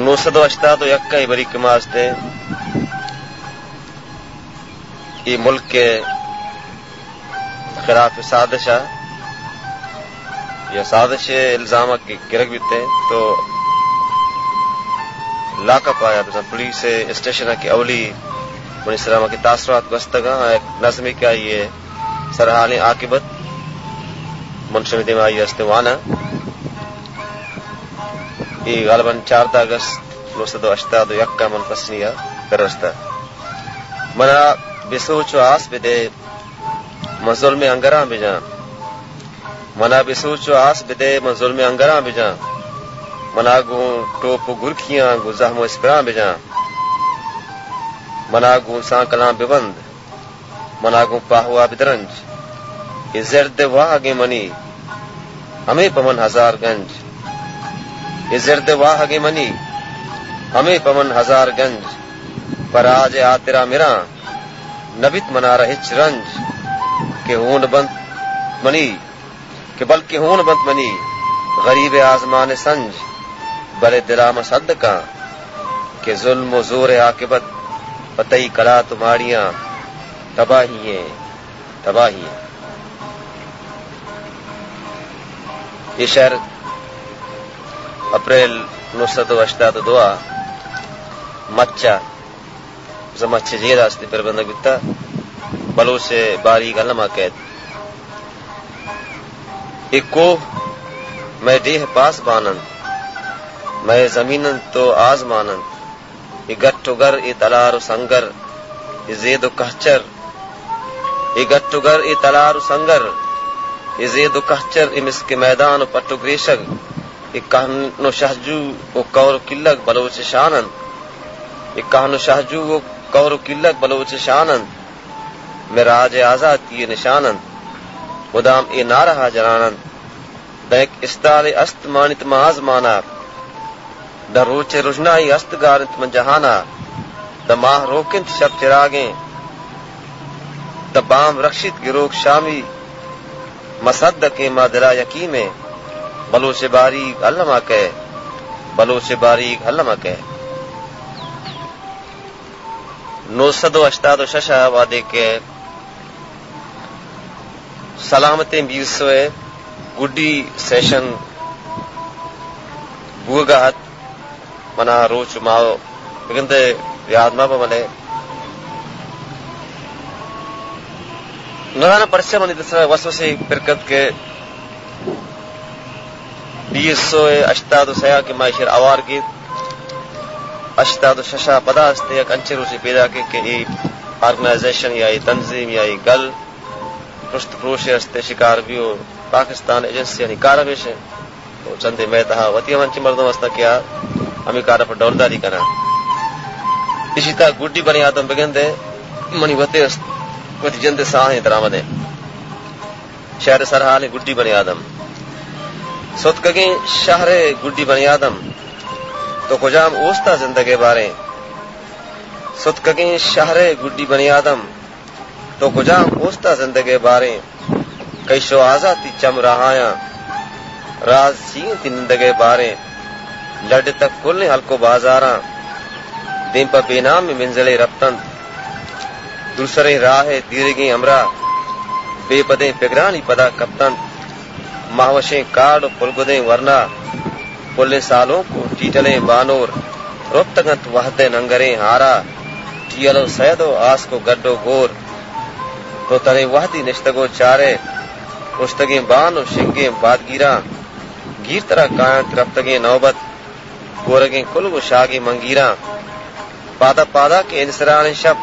نو سد و ہشتاد و یک ء بری کہ ما استیں اے ملک ء خلاف سازش ء یا سازش ء الزام ء کہ گرگ بیت ایں تو لاک اپ ء یا بزاں پولیس اسٹیشن ء کہ اولی منی سرا ما کہ تاثرات گوستگ آں، یک نظمے کہ آئی ء سرحالیں عاقبت من شمے دیما آئی است واناں۔ اے غالباً چاردہ اگست نو سد و ہشتاد و یک ء من پسنی ء درستہ۔ منا بہ سوچ و آس بدے، من ظلم انگراں بجاں۔ منا بہ سوچ و آس بدے، من ظلم انگراں بجاں۔ منا گوں ٹوپ و گرکیاں، گوں زہم و اسپراں بجاں۔ منا گوں سانکلاں ببند، منا گوں پاہوا بدرنج۔ اے زرد واہگیں منی، ہمے پہ من ہزار گنج۔ اے زرد واہگیں منی، ہمے پہ من ہزار گنج۔ پہ راج ء ہاترا مراں، نہ بیت منارا ہچ رنج۔ کہ ہون بنت منی، کہ بلکہ ہون بنت منی غریب ء آزمان ء سنج۔ بلے دلا من سدکاں کہ ظلم و زور ء عاقبت پہ تئی کلات و ماڑیاں تباہی ایں، تباہی ایں۔ اے شعر اپریل نو سد و ہشتاد و دو ء مچ ء زمچ جیل است پر بندگ بیتا۔ بلوچ باریگ الما کیت۔ اے کوہ مئے ڈیہ پاسبان انت، مئے زمین انت و آزمان انت۔ اے گٹ و گر، اے تلار و سنگر، اے زید و کہچر، اے گٹ و گر، اے تلار و سنگر، اے زید و کہچر، اے مسک میدان و پٹ و گریشگ، اے کہن و شہجو و کور و کلگ بلوچ شان انت۔ اے کہن و شہجو و کور و کلگ بلوچ شان انت۔ مئے راج ء آزاتی ء نشان انت۔ مدام اے نعرہ ء جنان انت۔ داں یک استالے است مانیت من آزمان ء۔ داں روچ ء رژنائی است گار انت من جہان ء۔ داں ماہ روک انت شپ چراگیں۔ داں بام رکشیت گروک شامی۔ ما سدکیں، ما دلا یکیمیں۔ بلوچ باریگ الما کئے، بلوچ باریگ الما کئے۔ نو سد و ہشتاد و شش ء وہدے کہ سلامتیں بیرسو ء گڈی سیشن بوگا ات، منا روچ و ماہ بگندے یاد مہ بہ، بلے نزاناں پرچہ منی دل سرا وسوسے پر کت کہ بیست سو ہشتاد و سیا کہ ما ایشر آوار گیت، ہشتاد و شش ء پدا است یک انچیں روچے پیدا کہ، کہ اے آرگنائزیشن یا اے تنظیم یا اے گل پرشت پروشے است، شکار بیو پاکستان ایجنسیانی کار ہمیش انت۔ و چندے مئے تہا وتی ہم انچیں مردم ہستاں کہ آ ہمے کار ء پہ ڈولداری کناں۔ ایشی تہا گڈی بنی آدم بگندے منی وتے است، وتی جند ء ساہیں درآمدیں۔ شہر ء سرحالیں گڈی بنی آدم۔ ستکگیں شہر ء گڈی بنی آدم، تو کجام اوست ء زندگ ء باریں؟ ستکگیں شہر ء گڈی بنی آدم، تو کجام اوست ء زندگ ء باریں؟ کئی شو آزاتی چم راہایاں، راز چی انت نندگ ء باریں؟ لڈتگ کلیں ہلک و بازاراں، دیم پہ بے نامیں منزلے رپتنت۔ دورسریں راہ ء دیرگیں ہمراہ، بے پدیں پگرانی پدا کپتنت۔ ماہوشیں کاڑ و پلگدیں ورنا، پلیں سالونک و ٹیٹلیں بانور، رپتگ انت وہد ء ننگریں ہارا، ٹیل و سید و آسک و گڈ و گور۔ تو تنے وہدی نشتگ و چارئے، پرشتگیں بان و شنگیں بادگیراں، گیر ترا کاینت رپتگیں نوبت، گورگیں کلگ و شاگیں منگیراں۔ پادا پادا کہ انسرانیں شپ،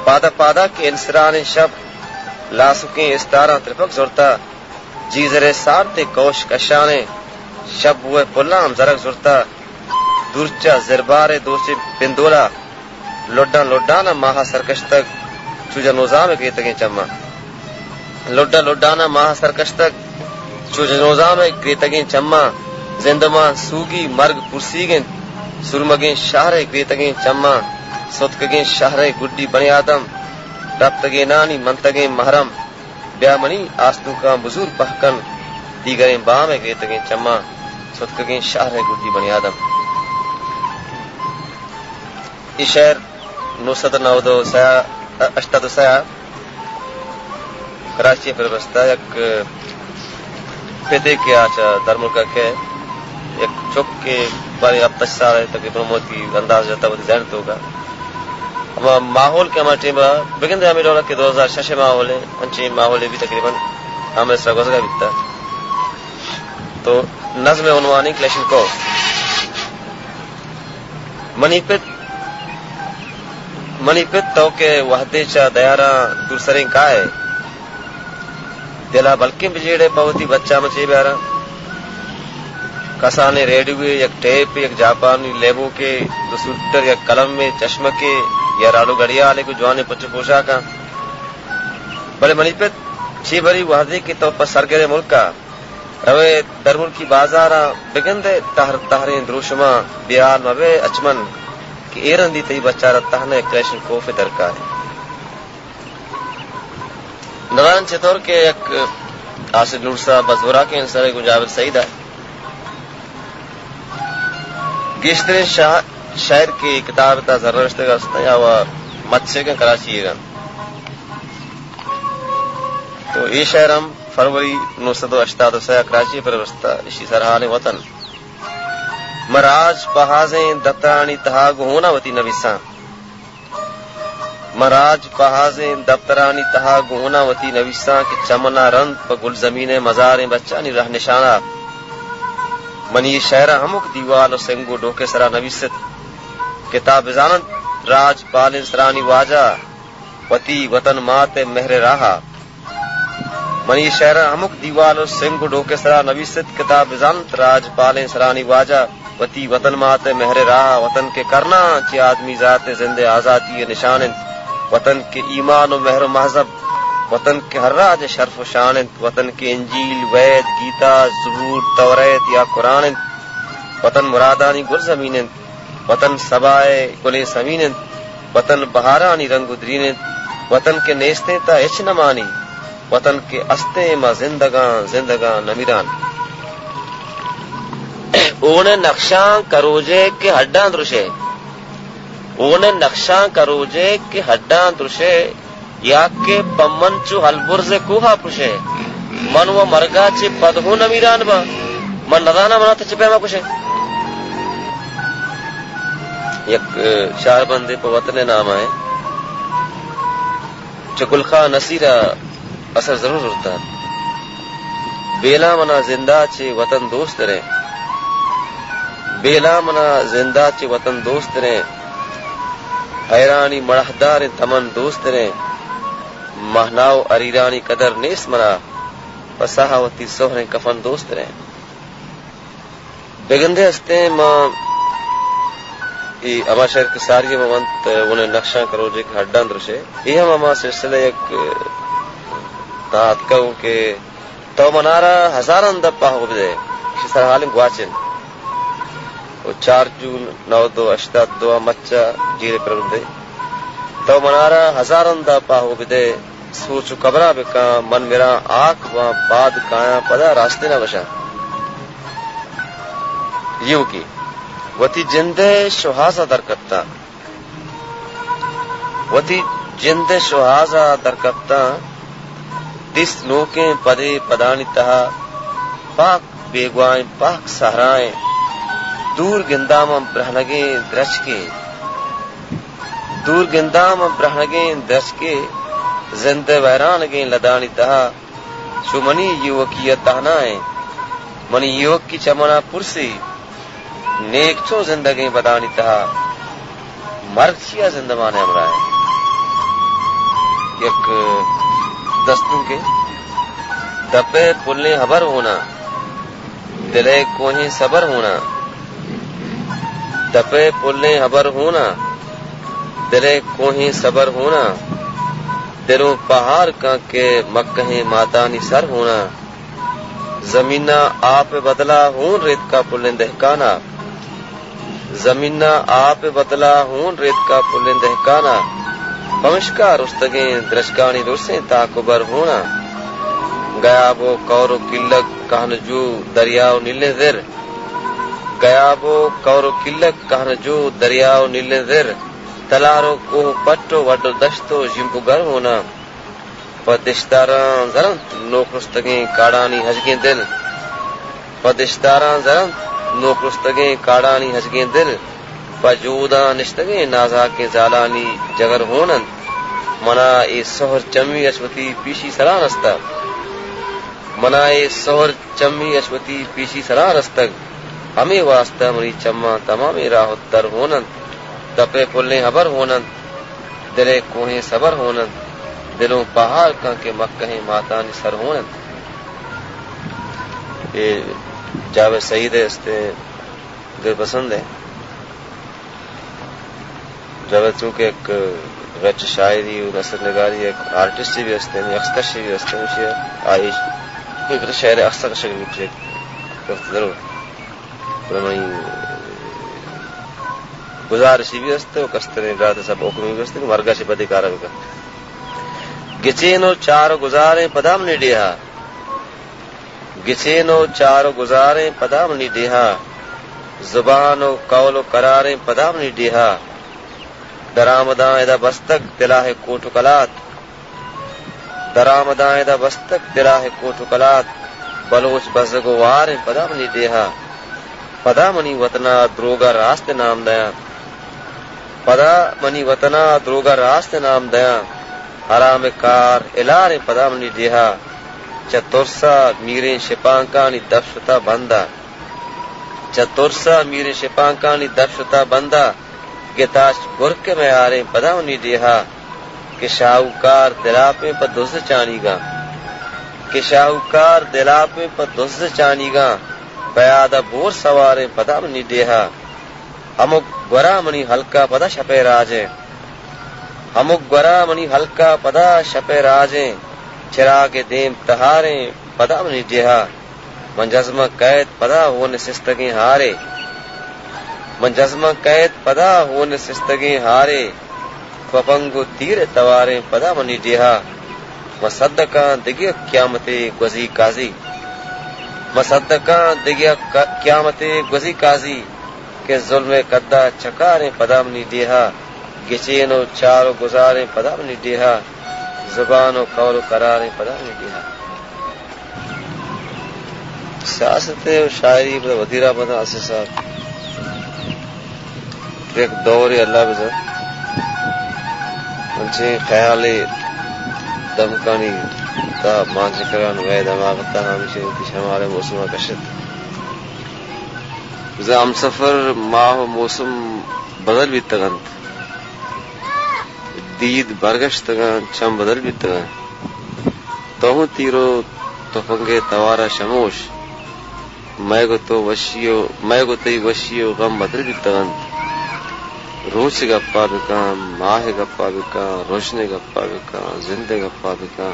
پادا پادا کہ انسرانیں شپ، لاسکیں استاراں ترپک زرتہ، جیزر ء سارتیں کوش کشانیں شپ بوئے پلاں ہم زرگ زرتہ۔ دور چہ زربار ء دوچیں پندولا، لڈاں لڈاناں ماہ سرکشتگ، چو جنوزام ء گریتگیں چماں۔ لڈاں لڈاناں ماہ سرکشتگ، چو جنوزام ء گریتگیں چماں۔ زندمان سوگی مرگ پرسیگ انت، سرمگیں شہر ء گریتگیں چماں۔ ستکگیں شہر ء گڈی بنی آدم، رپتگینانی منتگیں محرم۔ بیا منی آستونکاں بزور پہکن، دیگریں بام ء گریتگیں چماں۔ ستکگیں شہر ء گڈی بنی آدم۔ اے شعر نو سد نود و سئے، ہشتاد و سئے ءَ کراچی ءَ پر بستہ، یک پتے کہ آ چہ درملک ءَ کہ یک چک کہ باریں ہپت ہشت سال ءَ تقریباً موتی انداز جتا وتی ذہن توکا۔ ہما ماحول کہ ہما ٹیم ءَ بگندے ہمے ڈول کہ دو ہزار شش ءِ ماحول ءَ، انچیں ماحولے بھی تقریباً ہمے سرا گوزگا بیتا۔ تو نظم ءِ عنوان ایں کلیشنکوف۔ منی پت، منی پت تو کہ وہدے چہ دیاراں دورسریں کائے، دلا بلکیں بجیڑے پہ وتی بچاں من چے بیاراں؟ کسانیں ریڈیوے، یک ٹیپے، یک جاپانی لیبوکے، دو سوٹر، یک قلمے، چشمکے یا راڑو گڑیالے گوں جوانیں پچ ءُ پوشاکاں۔ بلے منی پت، چے بری وہدے کہ تو پہ سرگریں ملکا روئے درملکی بازاراں بگندئے تہر تہریں دروشماں، بے ہال مبئے اچ من کہ اے رندی تئی بچارا تہنا یک کلیشنکوفے درکار ایں۔ نزاناں چطور کہ یک آصف نور صاحب ءَ زوراکیں سرے گوں جابر سعید ءَ گیشتریں شا-، شاعر کہ کتاب ءِ تہا زر نوشتگ است یا و مچیگ ءَ کراچی ءَ۔ تو اے شعر ہم فروری نو سد و ہشتاد و سئے ءَ کراچی ءَ پر رستہ، ایشی سرحال ایں وطن۔ من راج پہازیں دپترانی تہا گوں ہونا وتی نویساں۔ من راج پہازیں دپترانی تہا گوں ہونا وتی نویساں کہ چمنا رند پہ گلزمین ءِ مزاریں بچانی رہنشانا۔ منی اے شعراں ہمک دیوال و سنگ و ڈوک ءِ سرا نویست کہ تا بزاننت راج پالیں سرانی واجہ وتی وطن مات ءِ مہر ءِ راہا۔ منی اے شعراں ہمک دیوال و سنگ و ڈوک ءِ سرا نویست کہ تا بزانت راج پالیں سرانی واجہ وتی وطن مات ءِ مہر ءِ راہا، وطن کہ کرناں چہ آدمی زات ءِ زند ءِ آزاتی ءِ نشان انت، وطن کہ ایمان و مہر و مہذب، وطن کہ ہر راج ءِ شرف و شان انت، وطن کہ انجیل، وید، گیتا، زبور، توریت یا قرآن انت، وطن مرادانی گلزمین انت۔ وطن سبا ءِ گلیں سمین انت، وطن بہارانی رنگ و درین انت، وطن کہ نیستیں تہ ہچ نہ مانی، وطن کہ استیں ما زندگاں، زندگاں نمیران۔ اون ءِ نقشاں کروجے کہ ہڈاں درشے، اون ءِ نقشاں کروجے کہ ہڈاں درشے، یا کہ پہ من چو البرز ءِ کوہ ءَ پرشے، من و مرگ ءَ چہ پد ہوں نمیران باں۔ من نزاناں من ءَ تو چہ پیما کشے۔ یک، ءَ، چار بندے پہ وطن ءِ نام ءَ ایں۔ چہ گل خان نصیر ءَ اثر ضرور زرتہ۔ بیلاں منا زندا چہ وطن دوست تریں۔ بیلاں منا زندا چہ وطن دوست تریں۔ حیرانی مڑاہداریں تمن دوست تریں۔ مہنا و اریرانی قدر نیست منا۔ پہ ساہ وتی سہریں کفن دوست تریں۔ بگندے استیں ما اے ہما شعر کہ ساری ما ونت، اون ءِ نقشاں کروجے کہ ہڈاں درشے۔ اے ہم ہما سلسلہ یک تہا اتکگ کہ تو منارا ہزاراں دپ آہو بدئے، ایشی سرحال ایں گواچن۔ و چار جون نود و ہشتاد دو ءَ مچ ءَ جیل ءِ پر رندے۔ تو منارا ہزاراں دپ آہو بدئے، سوچ و کبراں بکاں، من مراں ہاک باں، پاد کایاں، پدا راستین ءَ بشاں۔ ایوکی وتی جند ءِ شوہاز ءَ درکپتاں۔ وتی جند ءِ شوہاز ءَ درکپتاں، دیست نوکیں پدے پدانی تہا، پاک بیگواہیں پاک صحرائیں، دور گنداں من برہنگیں درچکے، دور گنداں من برہنگیں درچکے، زند ءِ ویرانگیں لدانی تہا، چو منی ایوکی ءَ تہنا ایں۔ منی ایوکی چہ منا پرسی، نیک چون زندگیں بدانی تہا، مرگ چیا زندمان ءِ ہمراہ ایں؟ یک دستونکے۔ دپ ءِ پلیں ہبر ہونا، دل ءِ کوہیں صبر ہونا۔ دپ ءِ پلیں ہبر ہونا، دل ءِ کوہیں صبر ہونا۔ دلوں پہار کن کہ مکہیں ماتانی سر ہونا۔ زمین ءَ آپ ءِ بدل ءَ ہون ریتکا پلیں دہکان ءَ۔ زمین ءَ آپ ءِ بدل ءَ ہون ریتکا پلیں دہکان ءَ۔ پمشکا رستگیں درچکانی درسیں تاک و بر ہونا۔ گیاب و کور و کلگ کہن جو دریا و نیلیں زر۔ گیاب و کور و کلگ کہن جو دریا و نیلیں زر۔ تلار و کوہ و پٹ و وڈ و دشت و ژیمب و گر ہوناں۔ پہ دشتاراں زرنت نوک رستگیں کاڑانی ہژگیں دل۔ پہ دشتاراں زرنت نوک رستگیں کاڑانی ہژگیں دل۔ پہ جوداں نشتگیں نازاکیں زالانی جگر ہون انت۔ منا اے سہر چمی اش وتی پیشی سرا رستہ۔ منا اے سہر چمی اش وتی پیشی سرا رستگ۔ ہمے واسطہ منی چماں تمامیں راہ و در ہون انت۔ دپ ء پلیں ہبر ہون انت۔ دل ء کوہیں صبر ہون انت۔ دلوں پہار کن کہ مکہیں ماتانی سر ہون انت۔ اے جاوید سعید ء استیں دلپسند ء۔ جاوید چونکہ یک غٹ شاعری و نثر نگاری، یک آرٹسٹ بھی ہستیں، یک عکس کش بھی ہستیں، اسی آئیش یک شعر عکس کش بھی کچھ وقت ضرور۔ پر منی گزارشی بھی ہستیں و کستریں برات سب حکمی بھی ہستیں کہ مرگا چہ بدی کارا بکن۔ گچین و چار و گزاریں پدا منی ڈیہا۔ گچین و چار و گزاریں پدا منی ڈیہا۔ زبان و قول و قراریں پدا منی ڈیہا۔ درآمداں ادا بستگ تلاہ کوٹ و کلات۔ درآمداں ادا بستگ تلاہ کوٹ و کلات۔ بلوچ بزگ و واریں پدا منی ڈیہا۔ پدا منی وطنا دروگا راست نام دیاں۔ پدا منی وطنا دروگا راست نام دیاں۔ حرام کار الاریں پدا منی ڈیہا۔ چہ ترسا میریں شپانکانی دپ شتا بندا۔ چہ ترسا میریں شپانکانی دپ شتا بندا۔ گتاچ گرک میاریں پدا منی ڈیہا۔ کہ شاہوکار دلاپیں پہ دز چانیگاں۔ کہ شاہوکار دلاپیں پہ دز چانیگاں۔ پیادہ بور سواریں پدا منی ڈیہا۔ ہمک گورا منی ہلکا پدا شپے راجیں۔ ہمک گورا منی ہلکا پدا شپے راجیں۔ چراگ دیم تہاریں پدا منی ڈیہا۔ من جزماں کئیت پدا ہون سستگیں ہارے۔ من جزماں کئیت پدا ہون سستگیں ہارے۔ تپنگ و تیر تواریں پدا منی ڈیہا۔ من صدقاں دگہ قیامتے گوزی قاضی۔ من صدقاں دگہ ق-، قیامتے گوزی قاضی۔ کہ ظلم قدا چکاریں پدا منی ڈیہا۔ گچین و چار و گزاریں پدا منی ڈیہا۔ زبان و قول و قراریں پدا منی ڈیہا۔ سیاست و شاعری پدا ودی را پدا آصف صاحب۔ یک دورے اللہ بزن۔ انچیں خیالے دمکانی تا مان چکران وے دماغ تا ہمیشہ وتی شمارے موسم کشت۔ بزن ہمسفر ماہ و موسم بدل بیتگ انت۔ دید برگشتگاں، چم بدل بیتگاں۔ تو ہوں تیر و تپنگے توارا شموش۔ مئے گوں تو وشی و، مئے گوں تئی وشی و غم بدل بیتگ انت۔ روچ گپا بکن، ماہ گپا بکن، رژن گپا بکن، زند گپا بکن۔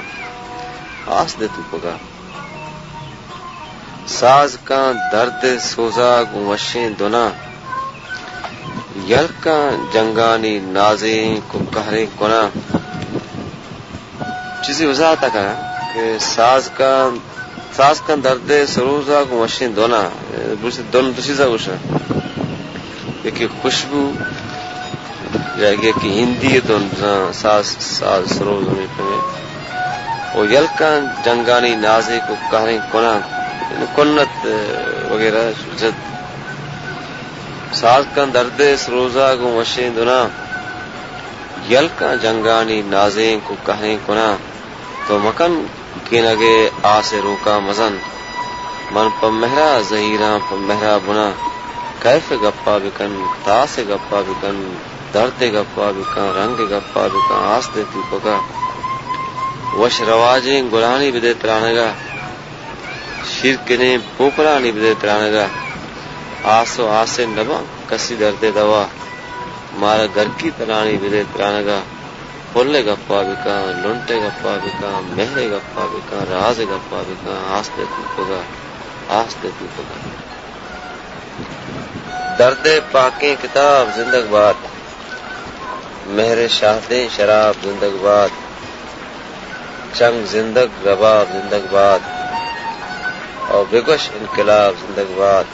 آس دے تو پگا۔ ساز کن درد سوزا گوں وشیں دنا۔ یل کن جنگانی نازینک و قہریں کناں۔ چیزے وضاحت کناں کہ ساز کن، ساز کن درد سروزا گوں وشیں دنا۔ دوشی دن دو چیزا گوشاں۔ یکی خوشبو، یا یکی ہندی دن بزاں ساز، ساز سروز ہمیں پمیں۔ و یل کن جنگانی نازینک و قہریں کناں، یعنی کنت وغیرہ زد۔ ساز کن درد سروزا گوں وشیں دنا۔ یل کن جنگانی نازینک و قہریں کناں۔ تو مکن کینگ ء آس ء روکاں مزن۔ من پہ مہرا زہیراں، پہ مہرا بناں۔ کیف ء گپا بکن، تاس ء گپا بکن، درد ء گپا بکن، رنگ ء گپا بکن، آس دے توپکا۔ وش رواجیں گلانی بدے ترانگا، شیرکنیں پوپلانی بدے ترانگا۔ آس و آسن نباں کسی درد ء دوا۔ مارا گرکی ترانی بدے ترانگا۔ پل ء گپا بکن، لنٹ ء گپا بکن، مہر ء گپا بکن، راز ء گپا بکن، آس دے توپگا، آس دے توپگا۔ درد ء پاکیں کتاب زندگ بات، مہر ء شہدیں شراب زندگ بات، چنگ زندگ رباب زندگ بات، او بگوش انقلاب زندگ بات۔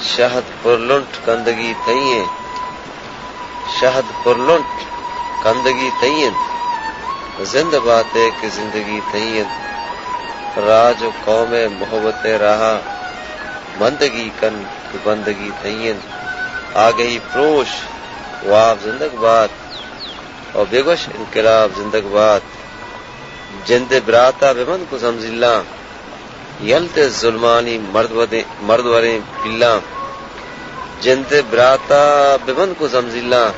شہد پر لنٹ کندگی تئی ایں، شہد پرلنٹ کندگی تئی انت، زند باتے کہ زندگی تئی انت۔ راج و قوم ءِ محبت ءِ راہ ءَ مندگی کن کہ بندگی تئی انت۔ آگہی پروش واب زندگ بات، او بگوش انقلاب زندگ بات۔ جند ءِ براتا ببند گوں زمزیلاں، یل دے ظلمانی مرد ودیں، مرد وریں پیلاں۔ جند ءِ براتا ببند گوں زمزیلاں،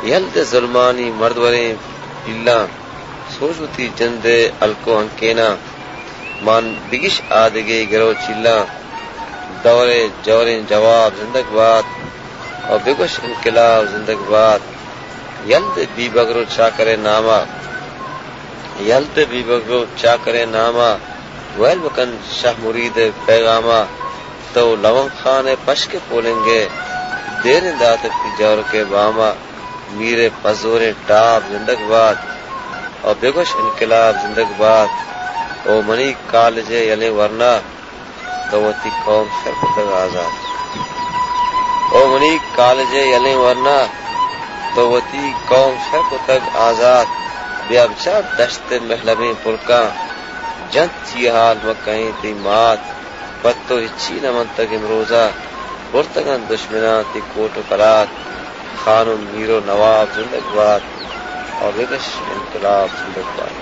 یل دے ظلمانی مرد وریں پیلاں۔ سوچ وتی جند ءِ ہلک و ہنکیناں، مان بگیش آدگے گر و چیلاں۔ دور ءِ جوریں جواب زندگ بات، او بگوش انقلاب زندگ بات۔ یل دے بیبگر و چاکر ءِ ناما، یل دے بیبگر و چاکر ءِ ناما، ویل بکن شاہ مرید ءِ پیغاما۔ تو لونگ خان ءِ پشک ءِ پولنگ ءَ، دیریں داتگ تئی جورک ءِ باما۔ میر ءِ پزوریں ٹاپ زندگ بات، او بگوش انقلاب زندگ بات۔ او منی کالج ءِ یلیں ورنا، تو وتی قوم شر کتگ آزات۔ او منی کالج ءِ یلیں ورنا، تو وتی قوم شر کتگ آزات۔ بیا بچار دشت ءِ مہلبیں پلکاں، جنت چی حال مہ کئیں تئی مات۔ پہ تو ہچی نہ منتگ امروزا، برتگ انت دشمناں تئی کوٹ و کلات۔ خان و میر و نواب زندگ بات، او بگش انقلاب زندگ بات۔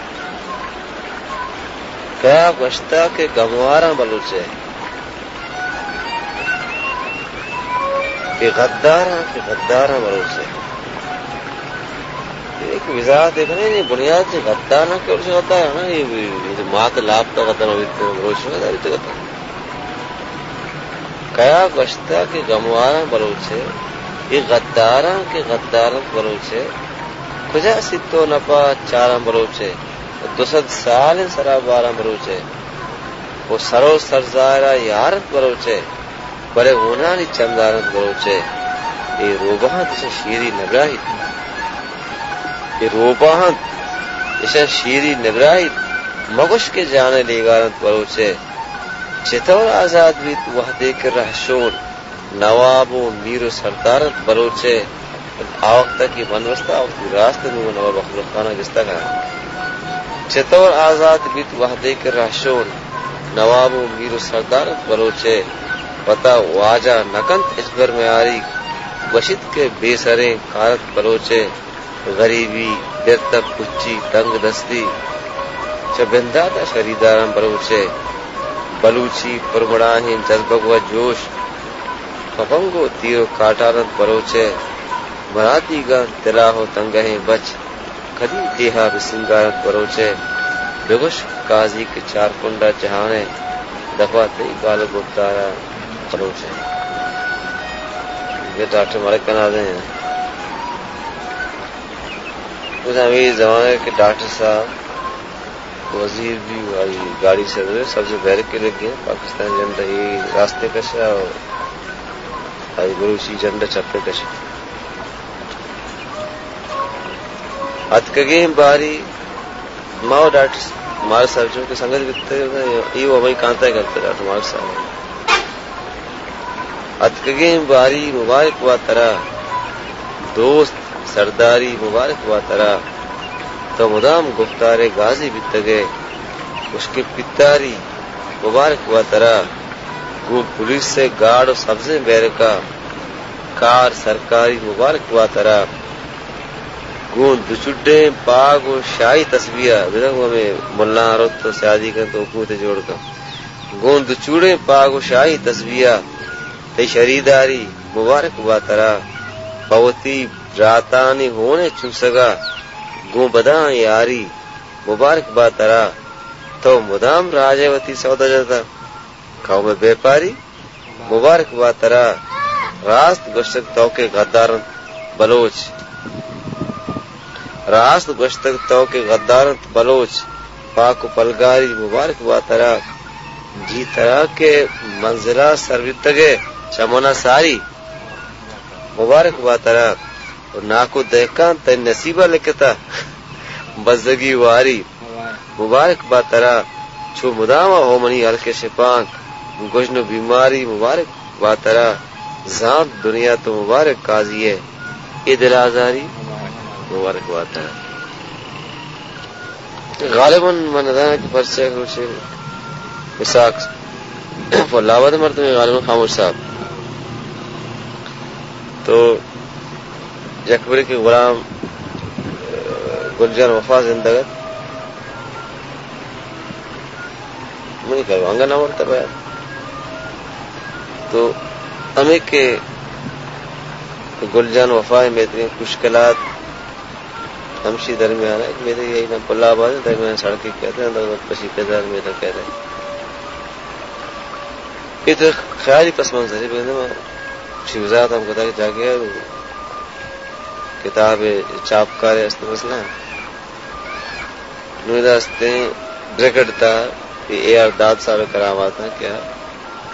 کیا گوشتہ کہ گمواراں بلوچ ءِ، کہ غداراں، کہ غداراں بلوچ ءِ۔ ایک وضاحت دیکھنے، یہ بنیاد سے غدار نہ کہ بلوچ غدار ہے نا، یہ، یہ مات لاپ کا غدار ہوئی تو بلوچ غدار ہوئی تو غدار۔ کیا گوشتہ کہ گمواراں بلوچ ءِ، اے غداراں کہ غدار انت بلوچ ءِ۔ کجا سیت و نپا چاراں بلوچ ءِ، دو سد سال انت سرا باراں بلوچ ءِ۔ و سر و سرزاہرا یار انت بلوچ ءِ، بلے ہونانی چمدار انت بلوچ ءِ۔ اے روباہ انت اشاں شیری نبراہیت، اے روباہ انت اشاں شیری نبراہیت، مگوش کہ جان ءِ لیگار انت بلوچ ءِ۔ چتور آزات بیت وہدے کہ رہشون، نواب و میر و سردار انت بلوچ ءِ۔ آ وقت ءَ کہ بندوبست ءَ وتی راست نوں نواب اختر خان ءَ گستا کناں۔ چتور آزات بیت وہدے کہ رہشون، نواب و میر و سردار انت بلوچ ءِ۔ وتا واجہ نہ کنت ہچبر میاری، گوشیت کہ بے سریں کار انت بلوچ ءِ۔ غریبی، درتک پچی، تنگ دستی، چہ بندات ءَ خریداراں بلوچ ءِ۔ بلوچی پرمڑاہیں جذبگ و جوش، پہ پنگ و تیر و کاٹار انت بلوچ ءِ۔ مرادیگاں تلاہ و تنگہیں بچ، کدی ڈیہا بہ سنگار انت بلوچ ءِ۔ بگوش قاضی کہ چار کنڈا جہان ءِ، دپا تئی گال و گپتارا بلوچ ءِ۔ یہ ڈاکٹر ملک ناز ہیں۔ اس ہمیں زمانے کے ڈاکٹر صاحب وزیر بھی، آئی گاڑی سے گزرے، سبزیں بیرک لگے، پاکستان جھنڈا اے راستے کشا اور آئی بلوچی جھنڈا چپے کشا۔ اتکگیں باری ما و ڈاکٹر مالک صاحب چونکہ سنگت بیتے، اے و ہمائی کانتا کرتے ڈاکٹر مالک صاحب۔ اتکگیں باری مبارک بات ترا، دوست سرداری مبارک بات ترا۔ تو مدام گفتار غازی بیتگ ئے، مشکل پیتاری مبارک بات ترا۔ گوں پولیس ءِ گارڈ و سبزیں بیرکا، کار سرکاری مبارک بات ترا۔ گوں دو چڈیں پاگ و شاہی تسبیح ءَ، بزاں گوں ہمے ملاں روت و سیادی کنت و حکومت جوڑ کنت۔ گوں دو چوڑیں پاگ و شاہی تسبیح ءَ، تئی شریداری مبارک بات ترا۔ پہ وتی براتانی ہون ءِ چوسگ ءَ، گوں بداں یاری مبارک بات ترا۔ تو مدام راج ءِ وتی سودا جتا۔ قوم ءِ بیپاری مبارک بات ترا۔ راست گوشتگ تو کہ غدار انت بلوچ۔ راست گوشتگ تو کہ غدار انت بلوچ۔ پاک و پلگاری مبارک بات ترا۔ جی ترا کہ منزلا سر بیتگ ئے چہ منا ساری مبارک بات ترا۔ و ناکو دہکان تئی نصیبا لکھتا بزگی واری۔ مبارک بات ترا۔ چو مدام ہو منی ہلک ءِ شپانک، گژن و بیماری مبارک بات ترا۔ زانت دنیا تو مبارک قاضی ئے، اے دل آزاری مبارک بات ءَ۔ غالباً من نزاناں کہ پرچہ روچے اسحاق پل آباد مردمے، غالباً خاموش صاحب۔ تو یک برے کہ غلام گل جان وفا زندگ ات، منی کرا انگہ نہ ورتہ بیار۔ تو ہمے کہ گل جان وفا ءِ میتگیں کوشکلات ہمشی درمیان ءَ، میتگ ءِ نام پل آباد ءِ، درمیان ءَ سڑکے کئیت، اندر پشی پدر میتگ کئیت۔ اے تو خیالی پس منظرے، بگندے ما چی وضاحت ہم کتگ جاگہے ءَ، کتاب ءِ چاپکارے است مثلاً۔ نوں ادا استیں بریکٹ تہا اے اے آر داد صاحب ءِ کرامات اَنت کہ آ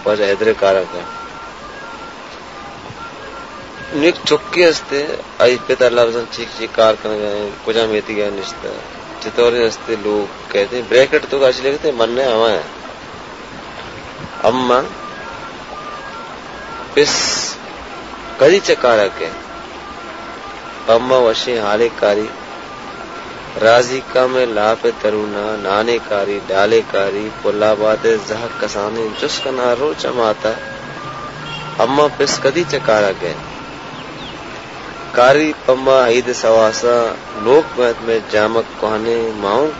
واجہ حیدر ءِ کاراں کاینت۔ نوں یک چکے استیں، آئی پت اللہ بزانت چی چی کار کنگ ءَ اِنت، کجام میتگ ءَ نشتہ، چطوریں استیں لوگ کئیت، بریکٹ ءِ توکا چی لکھتہ، من ءَ ہما اِنت۔ اماں پس کدی چہ کار ءَ کئیت؟ پہ ما وشیں حالے کاری، رازیکاں مئے لاپ ءِ ترون ءَ، نانے کاری، ڈالے کاری، پل آباد ءِ زہگ کسانیں، جست کناں ہر روچ ءَ مات ءَ، اماں پس کدی چہ کار ءَ کئیت؟ کاری پہ ما عید ءِ سواساں، نوک بنت مئے جامگ کوہنیں، ما اوں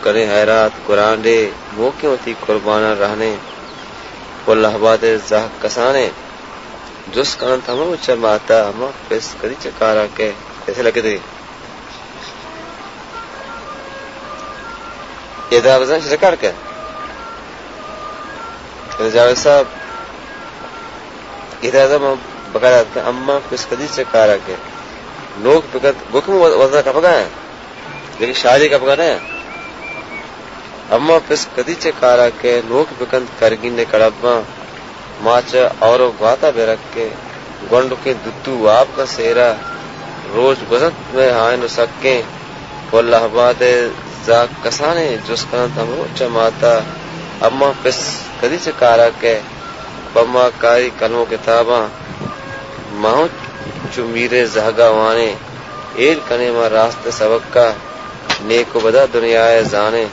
کنیں حیرات گرانڈے، موکیں وتی قرباناں رہنیں، پل آباد ءِ زہگ کسانیں۔ جست کننت ہمروچ ءَ مات ءَ، اماں پس کدی چہ کار ءَ کئیت؟ ایسے لگے دے۔ ادا بزاں چہ ریکارڈ کئیت؟ جاوید صاحب، ادا بزاں من بقاعدہ اتکاں، اماں پس کدی چہ کار ءَ کئیت؟ نوک بکنت، گوکم وزن ءَ کپگ ءَ اِنت۔ لیکن شاعری کپگ ءَ نہ اِنت۔ اماں پس کدی چہ کار ءَ کئیت، نوک بکنت کرگین ءِ کڑباں، ما چہ اور ءُ گوات ءَ بہ رکیں، گونڈکیں دتو واب کنت سیر ءَ، روچ گوزنت مئے ہائن ءُ سکیں، پل آباد ءِ زاگ کسانیں، جست کننت ہمروچ ءَ مات ءَ، اماں پس کدی چہ کار ءَ کئیت، پہ ما کاری قلم ءُ کتاباں، ما اوں چو میر ءِ زہگ ءَ وانیں، ایر کنیں ما راست ءِ سبک ءَ، نیک ءُ بد ءَ دنیا ءَ زانیں،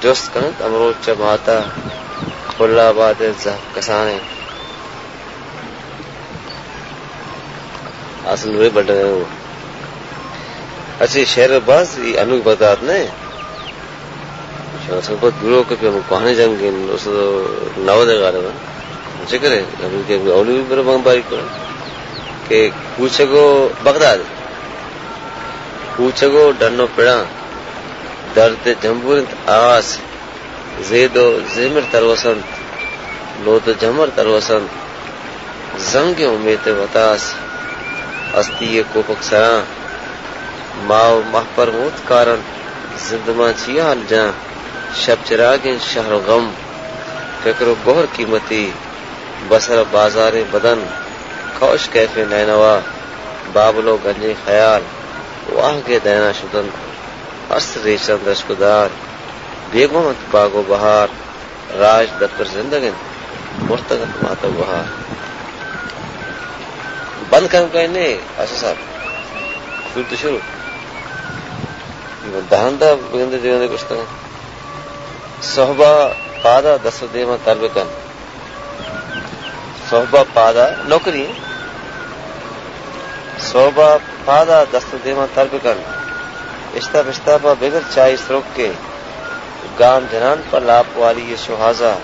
جست کننت ہمروچ ءَ مات ءَ، پل آباد ءِ زہگ کسانیں۔ آسن روی بڈ۔ اچھا، اے شعر باز، اے انوگ بغداد نہ اِنت؟ شاہ صاحب دورو کہ پہ ہم کوہنیں جنگ اِنت، نو سد نود ءَ غالباً۔ ذکر ہے، ابھی کہ اولی بھی برو بمباری کرو کہ کوچگو بغداد، کوچگو ڈنو پڑاں، درد جمبور اِنت آس، زید ءُ زیمر تروس اَنت، لوت ءُ جمر تروس اَنت، زنگ ءِ امیت ءِ وتاس، ہستی ءِ کوپگ سراں، ماہ ءُ مہپر موت کار اَنت، زندمان چیا ہال جاں، شپ چراگیں شہر ءُ غم، فکر ءُ گوہر قیمتی، بسر ءُ بازاریں بدن، کئوش کیفیں نینوا، بابل ءُ گنجیں خیال، واہگ ءِ دیناں شت اَنت، ارس ریچ اَنت رشک ءُ دار، بیگواہ اَنت باگ ءُ بہار، راج دپتر زندگ اِنت، مرتگ اَنت مات ءُ گوہار۔ بند کنگ ءَ نہ اِنت، آصف صاحب۔ شروع تو شروع۔ دہندہ بگندے دیوان ءَ گوشتگ اَنت۔ سہب ءَ پاد ءَ دست ءُ دیماں تر بکن۔ سہب ءَ پاد ءَ نوکری اِنت۔ سہب ءَ پاد ءَ دست ءُ دیماں تر بکن۔ اشتاپ اشتاپ ءَ بگر چاہی سرکے۔ گام جنان پہ لاپ والی ءِ شوہاز ءَ۔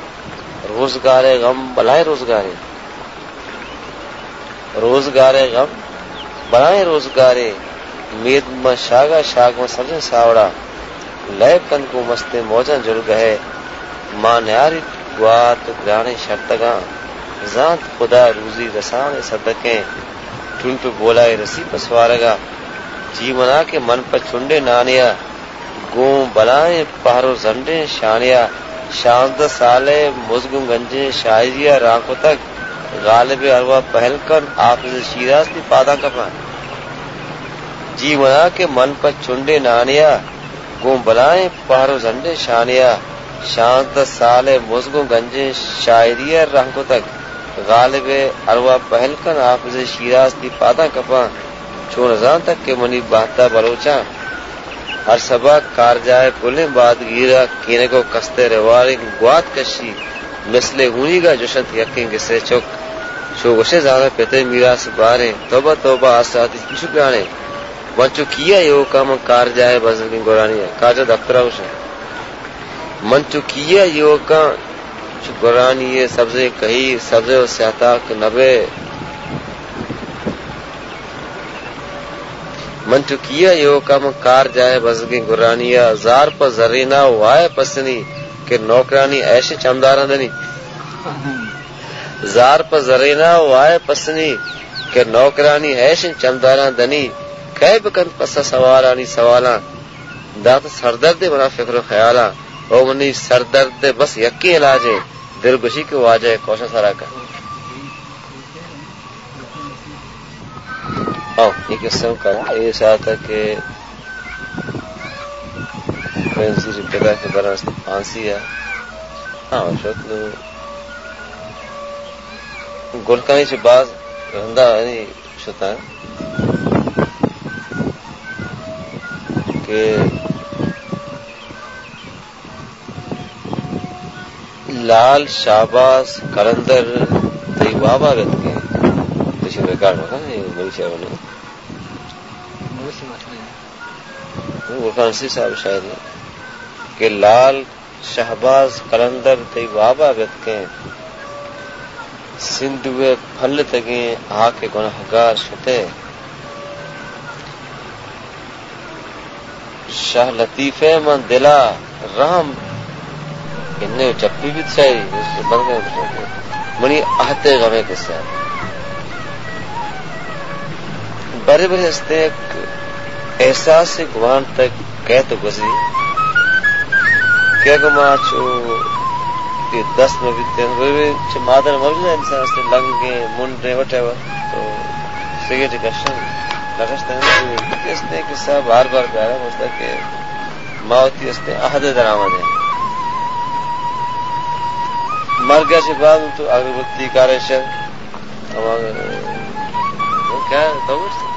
روزگار ءِ غم بلاہیں روزگارے۔ روزگار ءِ غم بلاہیں روزگارے۔ مید ماں شاگ ءَ، شاگ ماں سبزیں ساوڑا۔ لیب کنت گوں مستیں موجاں جلگہ ءَ۔ ما نیاریت گوات ءُ گرانیں شرتگاں۔ زانت خدا روزی رسان ءِ صدقیں۔ چنٹ ءُ بولا ءَ رسی پہ سوارگ ءَ۔ جی منا کہ من پہ چنڈے نانے ءَ۔ گوں بلاہیں پہر ءُ زنڈیں شانے ءَ۔ شانزدہ سال ءِ مزگوں گنجیں شاعری ءَ راہ کتگ۔ غالب ءِ ارواہ پہل کنت، حافظ شیراز تئی پاداں کپاں۔ جی منا کہ من پہ چنڈے نانے ءَ۔ گوں بلاہیں پہر ءُ زنڈیں شانے ءَ۔ شانزدہ سال ءِ مزگوں گنجیں شاعری ءَ راہ کتگ۔ غالب ءِ ارواہ پہل کنت، حافظ شیراز تئی پاداں کپاں۔ تو نزانتگ کہ منی بہتا بلوچاں ہر سبا کارجاہ ءِ پلیں بادگیر ءَ کینگ ءُ کست ءِ رواریں گوات کشی، مثل ہونیگ ءَ جشنت یکیں گسے چک۔ چو گوشے زاناں پت ءِ میراث باریں، توبہ توبہ آ ساعتی چو گرانیں۔ من چو کیا ایوکاں من کارجاہ ءِ بزگیں گورانی ءَ، کارجاہ دفتر ءَ گوشاں۔ من چو کیا ایوکاں چو گورانی ءَ سبزیں کہی، سبزیں ءُ سیاہ تاک نبے۔ من چو کیا ایوکاں من کارجاہ ءِ بزگیں گورانی ءَ، زار پہ زرینا وائے پسنی کہ نوکرانی عیشیں چمداراں دنی۔ زار پہ زرینا وائے پسنی کہ نوکرانی عیشیں چمداراں دنی۔ کئے بکنت پسہ سوالانی سوالاں؟ دات سردردے منا فکر ءُ خیالاں۔ او منی سردرد ءِ بس یکیں علاجیں، دل گوشی کہ واجہ ءِ کوش ءَ سرا کن۔ او، اے قصہ ہم کن۔ اے ساعت ءَ کہ بینظیر بگا کہ برانس پانسی ءَ۔ ہاں، شت نو گلکانی چہ باز رندا یعنی شتاں کہ لال شہباز قلندر تئی وابا بیتکیں۔ ایشی ریکارڈ مکن، اے منی چیئر نہ۔ گلکان سی صاحب شاعر کہ لال شہباز قلندر تئی وابا بیتکیں۔ سندھ ءِ پھلتگیں ہاک ءِ گناہگار شتے۔ شاہ لطیف ءَ من دل ءَ رحم انّے چپی بیت شاہی، منی عہد ءِ غم ءِ قصہ۔ برے برے ہستیں یک احساسے گوانتگ کئیت ءُ گوزی کہ اگاں ما چو اے دست مہ بیتیں، بہ بہ چہ مادر مہ بیتیں، انسان است لنگیں، منڈیں، وٹ ایور، تو سگریٹ کشن نہ کشتگ۔ ہستیں قصہ بار بار بیارا گوشتگ کہ ما وتی ہستیں عہد ءَ درآمد ایں۔ مرگ ءَ چہ بعد تو اگربتی کارے شر، ہما کیا تو گوشت؟